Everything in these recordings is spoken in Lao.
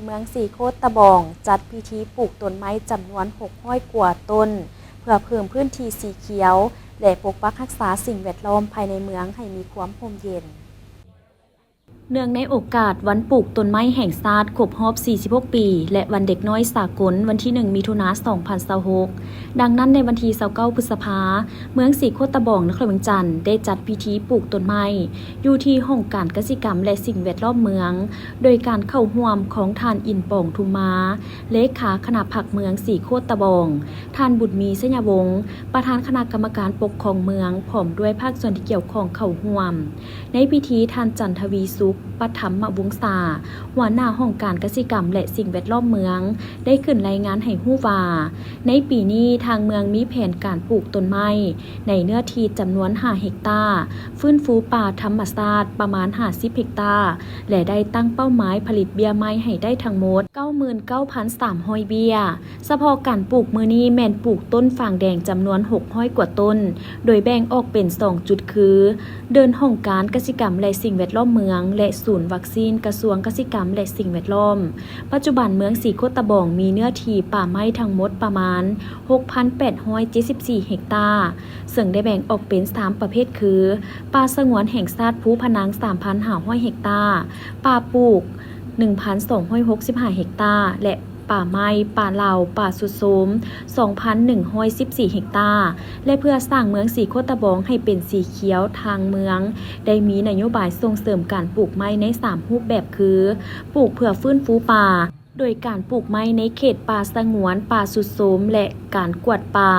ເມືອງສີໂຄດຕະບອງ ຈັດພິທີປູກຕົ້ນໄມ້ຈຳນວນ ຫົກຮ້ອຍ ກວ່າຕົ້ນ ເພື່ອເພີ່ມພື້ນທີ່ສີຂຽວ ແລະ ປົກປັກຮັກສາສິ່ງແວດລ້ອມພາຍໃນເມືອງໃຫ້ມີຄວາມຮົ່ມເຢັນ. ເນື່ອງໃນໂອກາດວັນປູກຕົ້ນໄມ້ແຫ່ງຊາດຄົບຮອບ ສີ່ສິບຫົກ ປີ ແລະ ວັນເດັກນ້ອຍສາກົນ ວັນທີ ໜຶ່ງ ມິຖຸນາ ສອງພັນຊາວຫົກ ດັ່ງນັ້ນ ໃນວັນທີ ຊາວເກົ້າ ພຶດສະພາ ເມືອງສີໂຄດຕະບອງ ນະຄອນຫຼວງວຽງຈັນ ໄດ້ຈັດພິທີປູກຕົ້ນໄມ້ ຢູ່ທີ່ຫ້ອງການກະສິກຳ ແລະ ສິ່ງແວດລ້ອມເມືອງ ໂດຍການເຂົ້າຮ່ວມຂອງທ່ານ ອິນປອງ ທຸມມາ ເລຂາຄະນະພັກເມືອງສີໂຄດຕະບອງ, ທ່ານ ບຸນມີ ໄຊຍະວົງ ປະທານຄະນະກຳມະການປົກຄອງເມືອງ ພ້ອມດ້ວຍພາກສ່ວນທີ່ກ່ຽວຂ້ອງເຂົ້າຮ່ວມ. ໃນພິທີ ທ່ານ ຈັນທະວີສຸກ ປະຖຳມະວົງສາ ຫົວໜ້າຫ້ອງການກະສິກຳ ແລະ ສິ່ງແວດລ້ອມເມືອງ ໄດ້ຂຶ້ນລາຍງານໃຫ້ຮູ້ວ່າ ໃນປີນີ້ທາງເມືອງມີແຜນການປູກຕົ້ນໄມ້ ໃນເນື້ອທີ່ຈຳນວນ ຫ້າ ເຮັກຕາ, ຟື້ນຟູປ່າທຳມະຊາດປະມານ ຫ້າສິບ ເຮັກຕາ ແລະ ໄດ້ຕັ້ງເປົ້າໝາຍຜະລິດເບ້ຍໄມ້ໃຫ້ໄດ້ທັງໝົດ ເກົ້າໝື່ນເກົ້າພັນສາມຮ້ອຍ ເບ້ຍ. ສະເພາະການປູກມື້ນີ້ແມ່ນປູກຕົ້ນຝາງແດງຈຳນວນ ຫົກຮ້ອຍ ກວ່າຕົ້ນ ໂດຍແບ່ງອອກເປັນ ສອງ ຈຸດຄື ເດີນຫ້ອງການກະສິກຳ ແລະ ສິ່ງແວດລ້ອມເມືອງ ແລະ ສູນວັກຊີນກະຊວງກະສິກຳ ແລະ ສິ່ງແວດລ້ອມ. ປັດຈຸບັນເມືອງສີໂຄດຕະບອງມີເນື້ອທີ່ປ່າໄມ້ທັງໝົດປະມານ ຫົກພັນແປດຮ້ອຍເຈັດສິບສີ່ ເຮັກຕາ ເຊິ່ງໄດ້ແບ່ງອອກເປັນ ສາມ ປະເພດຄື ປ່າສະຫງວນແຫ່ງຊາດພູພະນັງ ສາມພັນຫ້າຮ້ອຍ ເຮັກຕາ, ປ່າປູກ ໜຶ່ງພັນສອງຮ້ອຍຫົກສິບຫ້າ ເຮັກຕາ ແລະ ປ່າໄມ້, ປ່າເຫຼົ່າ, ປ່າຊຸດໂຊມ ສອງພັນໜຶ່ງຮ້ອຍສິບສີ່ ເຮັກຕາ ແລະ ເພື່ອສ້າງເມືອງສີໂຄດຕະບອງໃຫ້ເປັນສີຂຽວ, ທາງເມືອງໄດ້ມີນະໂຍບາຍສົ່ງເສີມການປູກໄມ້ໃນ ສາມ ຮູບແບບຄື ປູກເພື່ອຟື້ນຟູປ່າ ໂດຍການປູກໄມ້ໃນເຂດປ່າສະຫງວນ, ປ່າຊຸດໂຊມ ແລະ ການກວດປ່າ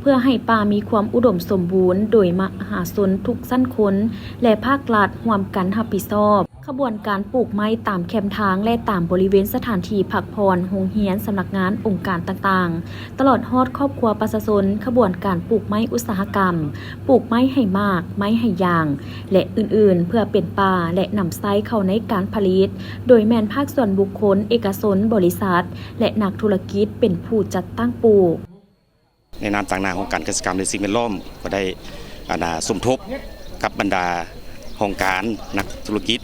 ເພື່ອໃຫ້ປ່າມີຄວາມອຸດົມສົມບູນ ໂດຍມະຫາຊົນທຸກຊັ້ນຄົນ ແລະ ພາກລັດຮ່ວມກັນຮັບຜິດຊອບ. ຂະບວນການປູກໄມ້ຕາມແຄມທາງ ແລະ ຕາມບໍລິເວນສະຖານທີ່ພັກຜ່ອນ, ໂຮງຮຽນ, ສຳນັກງານ, ອົງການຕ່າງໆ, ຕະຫຼອດຮອດຄອບຄົວປະຊາຊົນ, ຂະບວນການປູກໄມ້ອຸດສາຫະກຳ, ປູກໄມ້ໃຫ້ໝາກ, ໄມ້ໃຫ້ຢາງ ແລະ ອື່ນໆ ເພື່ອເປັນປ່າ ແລະ ນຳໃຊ້ເຂົ້າໃນການຜະລິດ ໂດຍແມ່ນພາກສ່ວນບຸກຄົນ, ເອກະຊົນ, ບໍລິສັດ ແລະ ນັກທຸລະກິດເປັນຜູ້ຈັດຕັ້ງປູກ. ໃນນາມຕາງໜ້າຫ້ອງການກະສິກຳ ແລະ ສິ່ງແວດລ້ອມ ກໍໄດ້ ອັນນາ ສົມທົບກັບບັນດາຫ້ອງການ, ນັກທຸລະກິດ,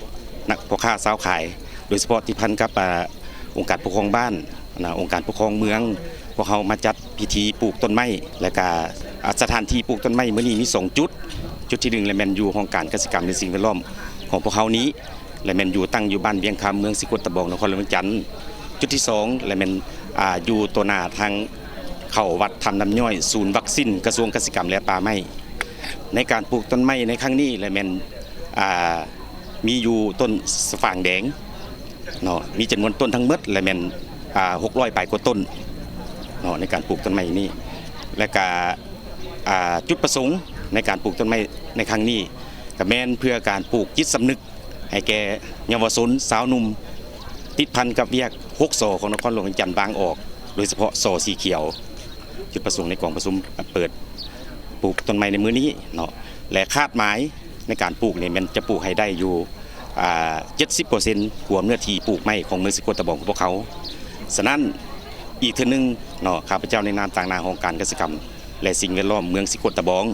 ນັກພໍ່ຄ້າຊາວຂາຍ ໂດຍສະເພາະຕິດພັນກັບ ອາ ອົງການປົກຄອງບ້ານ, ອັນນາ ອົງການປົກຄອງເມືອງ, ພວກເຮົາມາຈັດພິທີປູກຕົ້ນໄມ້ ແລະ ກະ ອາ ສະຖານທີ່ປູກຕົ້ນໄມ້ມື້ນີ້ມີສອງຈຸດ. ຈຸດທີໜຶ່ງ ລະແມ່ນຢູ່ຫ້ອງການກະສິກຳ ແລະ ສິ່ງແວດລ້ອມຂອງພວກເຮົານີ້ ລະແມ່ນຢູ່ ຕັ້ງຢູ່ບ້ານວຽງຄຳ ເມືອງສີໂຄດຕະບອງ ນະຄອນຫຼວງວຽງຈັນ. ຈຸດທີສອງ ລະແມ່ນ ອາ ຢູ່ຕໍ່ໜ້າທາງເຂົ້າວັດທຳນ້ຳຍ້ອຍ ສູນວັກຊີນກະຊວງກະສິກຳ ແລະ ປ່າໄມ້. ໃນການປູກຕົ້ນໄມ້ໃນຄັ້ງນີ້ ລະແມ່ນ ອາ ມີຢູ່ຕົ້ນສະຝາງແດງເນາະ ມີຈຳນວນຕົ້ນທັງໝົດ ລະແມ່ນ ອາ ຫົກຮ້ອຍປາຍກວ່າຕົ້ນເນາະ ໃນການປູກຕົ້ນໄມ້ນີ້ ແລະກະ ອາ ຈຸດປະສົງໃນການປູກຕົ້ນໄມ້ໃນຄັ້ງນີ້ ກະແມ່ນເພື່ອການປູກຈິດສຳນຶກໃຫ້ແກ່ເຍົາວະຊົນຊາວໜຸ່ມ ຕິດພັນກັບວຽກຫົກ ສ ຂອງນະຄອນຫຼວງວຽງຈັນວາງອອກ ໂດຍສະເພາະ ສ ສີຂຽວ. ຈຸດປະສົງໃນກອງປະຊຸມເປີດປູກຕົ້ນໄມ້ໃນມື້ນີ້ເນາະ ແລະ ຄາດໝາຍໃນການປູກນີ້ແມ່ນຈະປູກໃຫ້ໄດ້ຢູ່ ອາ ເຈັດສິບເປີເຊັນ ຂອງເນື້ອທີ່ປູກໄມ້ຂອງເມືອງສີໂຄດຕະບອງຂອງພວກເຮົາ. ສະນັ້ນ ອີກເທື່ອໜຶ່ງເນາະ ຂ້າພະເຈົ້າໃນນາມຕາງໜ້າຫ້ອງການກະສິກຳ ແລະ ສິ່ງແວດລ້ອມເມືອງສີໂຄດຕະບອງ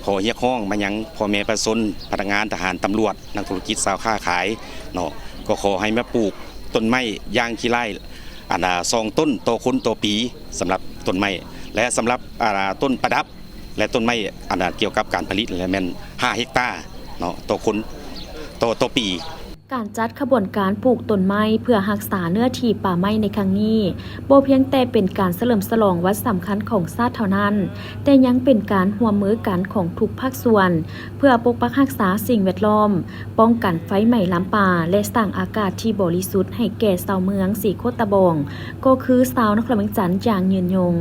ຂໍຮຽກຮ້ອງມາຍັງພໍ່ແມ່ປະຊາຊົນ, ພະນັກງານ, ທະຫານ, ຕຳຫຼວດ, ນັກທຸລະກິດ, ຊາວຄ້າຂາຍເນາະ ກໍຂໍໃຫ້ມາປູກຕົ້ນໄມ້ຢ່າງຂີ້ລ້າຍ ອັນນາ ສອງຕົ້ນຕໍ່ຄົນຕໍ່ປີ ສຳລັບຕົ້ນໄມ້ ແລະ ສຳລັບ ອັນນາ ຕົ້ນປະດັບ ແລະ ຕົ້ນໄມ້ ອັນນາ ກ່ຽວກັບການຜະລິດ ລະແມ່ນ ຫ້າ ເຮັກຕາເນາະ ຕໍ່ຄົນ ຕໍ່ ຕໍ່ປີ. ການຈັດຂະບວນການປູກຕົ້ນໄມ້ເພື່ອຮັກສາເນື້ອທີ່ປ່າໄມ້ໃນຄັ້ງນີ້ ບໍ່ພຽງແຕ່ເປັນການສະເຫຼີມສະຫຼອງວັນສຳຄັນຂອງຊາດເທົ່ານັ້ນ, ແຕ່ຍັງເປັນການຮ່ວມມືກັນຂອງທຸກພາກສ່ວນ ເພື່ອປົກປັກຮັກສາສິ່ງແວດລ້ອມ, ປ້ອງກັນໄຟໄໝ້ລາມປ່າ ແລະ ສ້າງອາກາດທີ່ບໍລິສຸດໃຫ້ແກ່ຊາວເມືອງສີໂຄດຕະບອງ ກໍຄືຊາວນະຄອນຫຼວງວຽງຈັນຢ່າງຍືນຍົງ.